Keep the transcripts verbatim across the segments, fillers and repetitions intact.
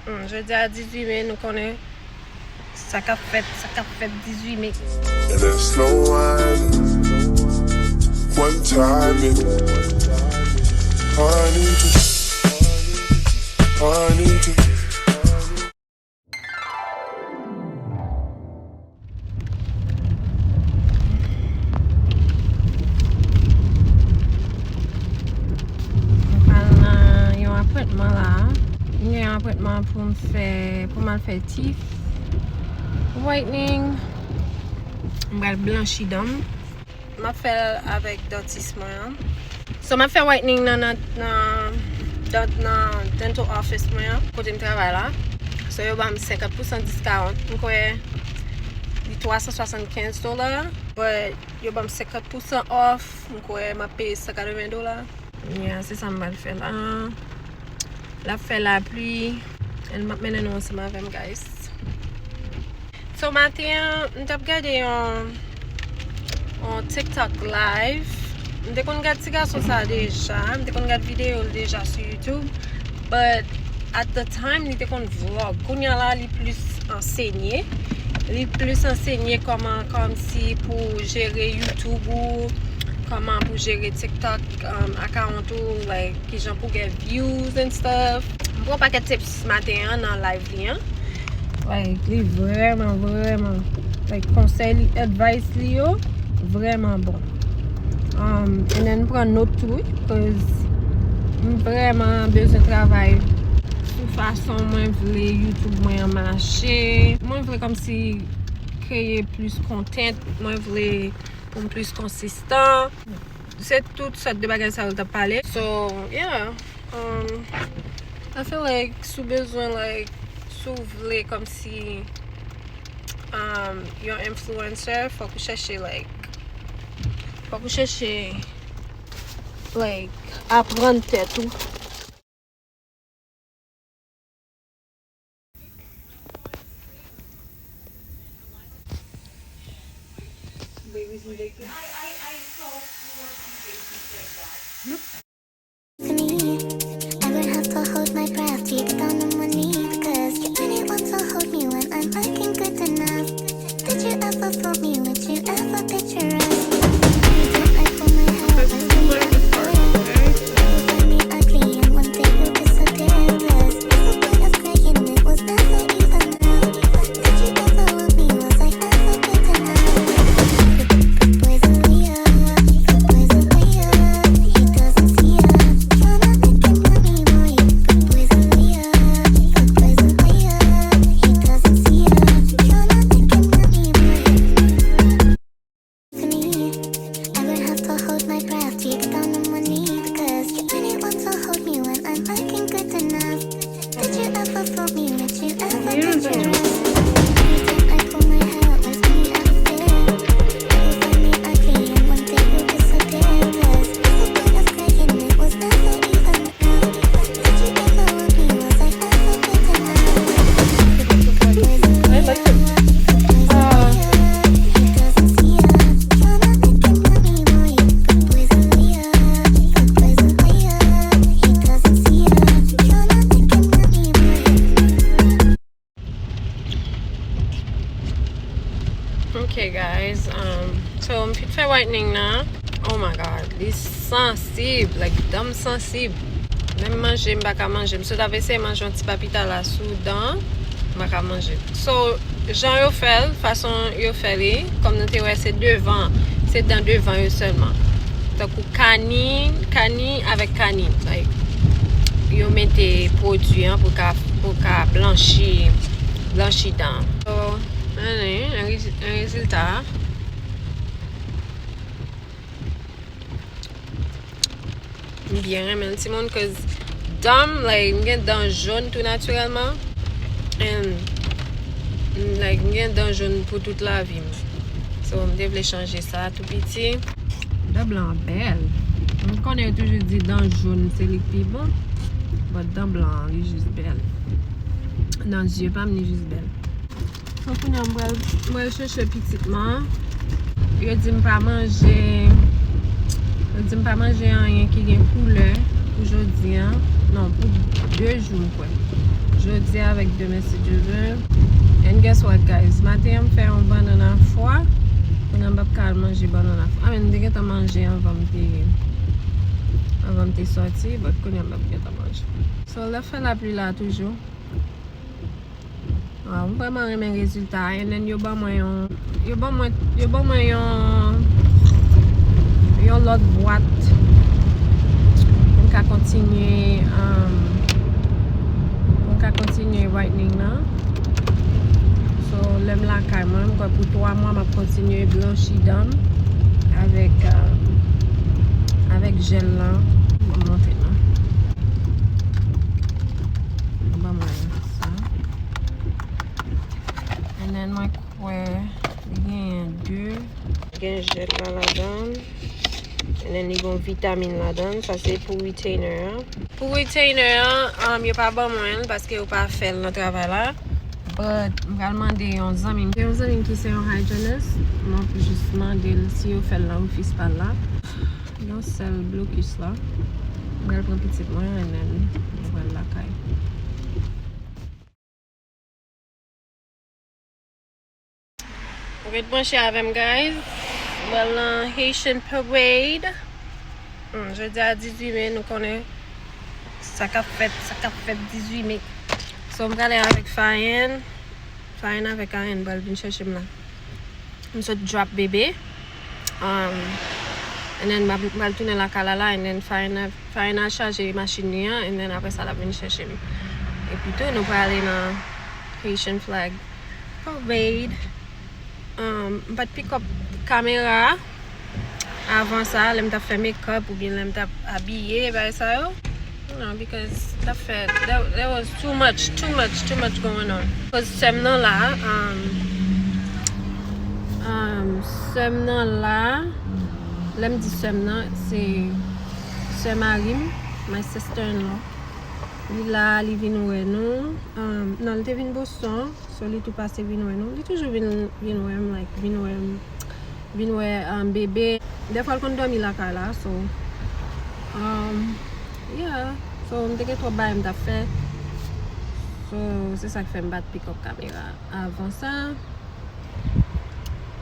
Hmm, jodi a dizuit me, nou konnen sa k ap fèt, sa k ap fèt dizuit me. And that's no one, one time it. Honey, honey. Mwen pral nan yon apwentman la. Mwen gen yon apwentman pou m fè, pou m al fè teeth whitening. Mwen pral blanchi dan m. M ap fè l avèk dantis mwen an. So, m ap fè whitening nan, nan, nan, dan-, nan dental office mwen an, kote m travay la. So, yo ban m senkant pousan discount. M kwè li twa san swasannkenz dola, but yo ban m senkant pousan off. M kwè m ap peye san katreven dola. Yeah, se sa m pral fè la. L ap fè lapli. And m ap mennen nou ansanm avè m, guys. So, maten an, m t ap gade yon, yon TikTok live. M te konn gad ti gason sa a deja. M te konn gad videyo l deja sou YouTube. But at the time, li te konn vlog. Kounye a la, li plis ansenye. Li plis ansenye kòman, kòmsi pou jere YouTube ou, kòman pou jere TikTok, um, account ou, like, kijan pou gen views and stuff. M pran pakèt tips maten an nan live li an. Like, li vrèman, vrèman, like, konsèy li, advice li yo, vrèman bon. Um, and then pran note tou, wi, 'cause m vrèman bezwen travay sou fason mwen vle YouTube mwen an mache. Mwen vle kòmsi kreye plis content, mwen vle pou m plis konsistan. Se tout sòt de bagay sa yo l t ap pale. So, yeah. Um, I feel like si w bezwen, like, si w vle kòmsi, um, yon influencer, fòk ou chèche, like, fòk ou chèche, like, aprann tèt ou. To me, I would have to hold my breath to get down on one knee because you only want to hold me when I'm looking good enough. Did you ever fool me? Would you ever picture us? Every time I pull my hair out, I see you upstairs. You find me ugly and one day you'll disappear. Plus, what's the point of crying? It was never even real. Did you ever love me? Was I ever good enough? The, the, the poison we are, the poison we are. He doesn't see us. Tryna make him love me, boy. The poison we are, the poison we are. He doesn't see us. Tryna make him love me, boy. To me, I would have to hold my breath to get down on one knee because you only want to hold me when I'm looking good enough. Did you ever fool me? Would you ever picture us? Every time I pull my hair out, I see you upstairs. You find me ugly and one day you'll disappear. Plus, what's the point of crying? It was never even Ok, guys, um, so m fin fè whitening nan. Oh my God, li sansib, like, dan m sansib. Menm manje, m pa ka manje. M sot ap eseye manje yon ti papita la sou dan an, m pa ka manje. So, jan yo fè l, fason yo fè li, kòm nou te wè, se devan, se dan devan yo sèlman. Tankou kani, kani avèk kani. Like, yo mete pwodui an pou ka, pou ka blanchi, blanchi dan. So, ann, an rezi-, an rezilta. M byen renmen l, timoun, 'cause dan m, like, m gen dan jòn tou natirèlman. And, like, m gen dan jòn pou tout lavi m. So, m te vle chanje sa tou piti. Dan blan an bèl. M konnen yo toujou di dan jòn se li k pi bon. But dan blan an, li jis bèl. Nan zye pa m, li jis bèl. So, kounye a, m pral, m pral chèche pitit mwen. Yo di m pa manje, yo M pa manje anyen ki gen koulè pou jodi a. Non, pou de jou, m kwè. Jodi a avèk demen, si Dye vle. And guess what, guys? Maten an, m fè yon bannann a fwa. Kounye a, m p ap ka al manje bannann a fwa. I mean, m te gentan manje anvan m te, anvan m te sòti, but kounye a, m p ap gentan manje. So, lè fè lapli la toujou. Wow, m vrèman renmen rezilta a. And then yo ban mwen yon, yo ban mwen, yo ban mwen yon, yon lòt bwat pou m ka kontinye, um, pou m ka kontinye whitening nan. So, lè m lakay mwen, m kwè pou twa mwa, m ap kontinye blanchi dan m avèk, um, avèk jèl lan. Mwen montre nou. Yo ban mwen sa. And then mwen kwè li genyen de. Gen jèl la ladan. And then li gen vitamin ladan. Sa se pou retainer an. Pou retainer an, um, yo pa ban mwen l paske yo pa fè l nan travay la. But m pral mande yon zanmi m. Gen yon zanmi m ki se yon hygienist. Mwen jis mande l si yo fè l nan ofis pa l la. Yon sèl blokis la. M pral pran pitit mwen and then mwen pral lakay. Ret branche avè m, guys. Mwen nan Haitian Parade. Hmm, jodi a dizuit me, nou konnen sa k ap fèt, sa k ap fèt dizuit me. So, m prale avèk Fayen. Fayen avèk Ayen pral vin chèche m la. M sot drop bebe. Um, and then m ap, m pral tounen lakay la la, and then Fayen a, Fayen a chaje machin li an, and then apre sa, l ap vin chèche m. Epi tou, nou prale nan Haitian flag parade. Um, m pa t pick up kamera a. Avan sa, lè m t ap fè make up oubyen lè m t ap abiye, bagay sa yo. You know, because t ap fè, there, there was too much, too much, too much going on. Cause sè m nan la, um, um, sè m nan la, lè m di sè m nan, se sè mari m, my sister-in-law. Li la, li vin wè nou. Um, non, li te vin Boston. So, li tou pase vin wè nou. Li toujou vin, vin wè m, like, vin wè m, vin wè, um, bebe. Dèfwa, l konn dòmi lakay la, so, um, yeah. So, m te gen twòp bagay m t ap fè. So, se sa k fè m pa t pick up kamera avan sa.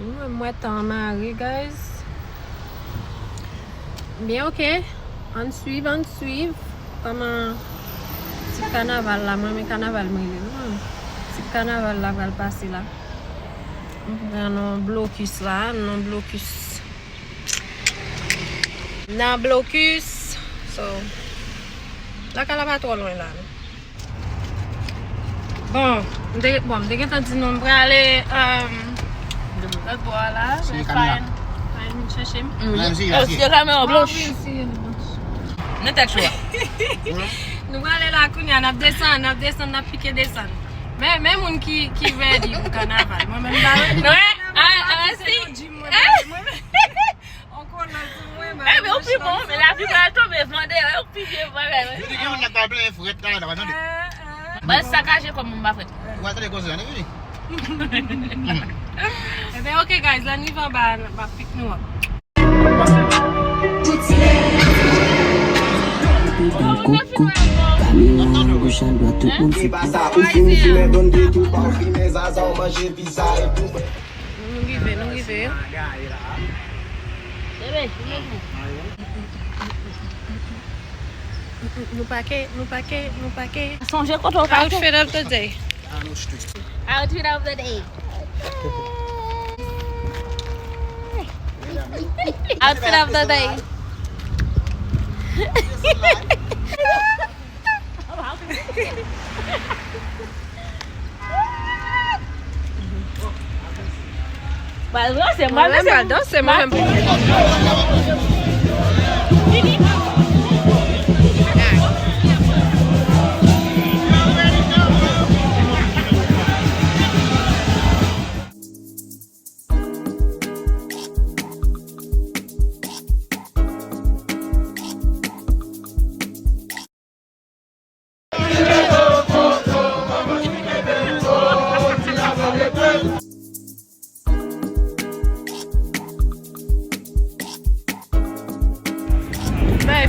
Mwen, m wè tan an mare, guys. Byen, oke. Ann swiv, ann swiv. Kòman ti kanaval la, mwen, men kanaval m rele l, non. Ti kanaval la pral pase la. M pran non blokis la, non blokis. Nan blokis. So, lakay la pa twò lwen la, non. Bon, m te, bon, m te gentan di nou m prale, um, lòt bò a la, men Fayen, Fayen vin chèche m. Nan tèt cho a. Nou prale la kounye a, n ap desann, n ap desann, n ap pike desann. Men, men moun ki, ki ready pou kanaval. Mwen menm, m pa ready pou kanaval, m ap pase nan gym mwen, mwen menm. Ebyen, ou pi bon, men lapli pral tonbe, van deyò, ou pi byen pral. Yo di gen moun nan pral plenyen frèt la, la, tande. Baz sakaje kòm moun pa frèt. Ou pral tande koze, tande, wi. Ebyen, oke, guys, lè n rive anba, m ap pick nou up. Kamera a goch, a dwat, tout moun sou. Nou rive, nou rive. Nou pake, nou pake, nou pake. Sonje kote w pake. Outfit of the day. Outfit of the day. Outfit of the day. Pral danse, mwen menm pral danse, mwen menm.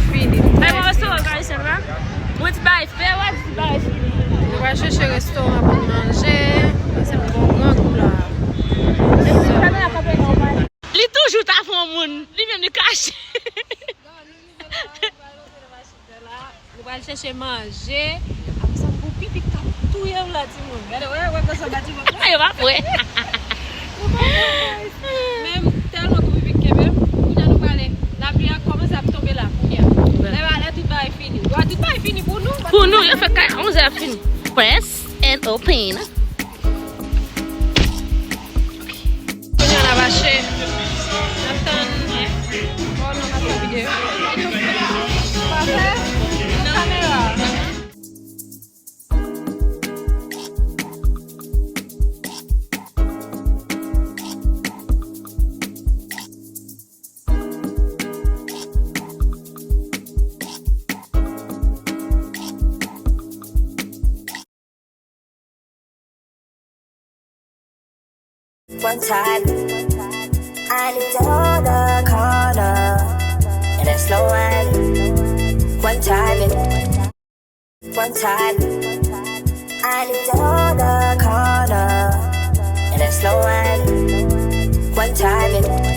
Fini. Bay mwen restoran Carlsen la. Mwen ti bay fè, wè ti bay fini. Nou pral chèche restoran pou n manje. Pase m bon gran gou la. Li toujou ta fè yon moun. Li menm li kache. Nou pral chèche manje. Apre sa, m gon pipi k ap touye m la, timoun. Gade, wè, wè, konsa, ba timoun. Yo pa prè. Nou pa prè, guys. Men m tèlman gon pipi k kenbe m. Kounye a nou prale. Lapli a kòmanse ap tonbe la, kounye a. Lè, lè tout bagay fini. Yo, tout bagay fini pou nou. Pou nou, yo fè kay onz è fini. Press and open. Kounye a n ap mache. N ap tann. Oh non, m ap fè videyo. Pa fè nan kamera. One time, I need to hold the corner, and a slow wine. One time, one time, I need to hold the corner, and a slow wine. One time.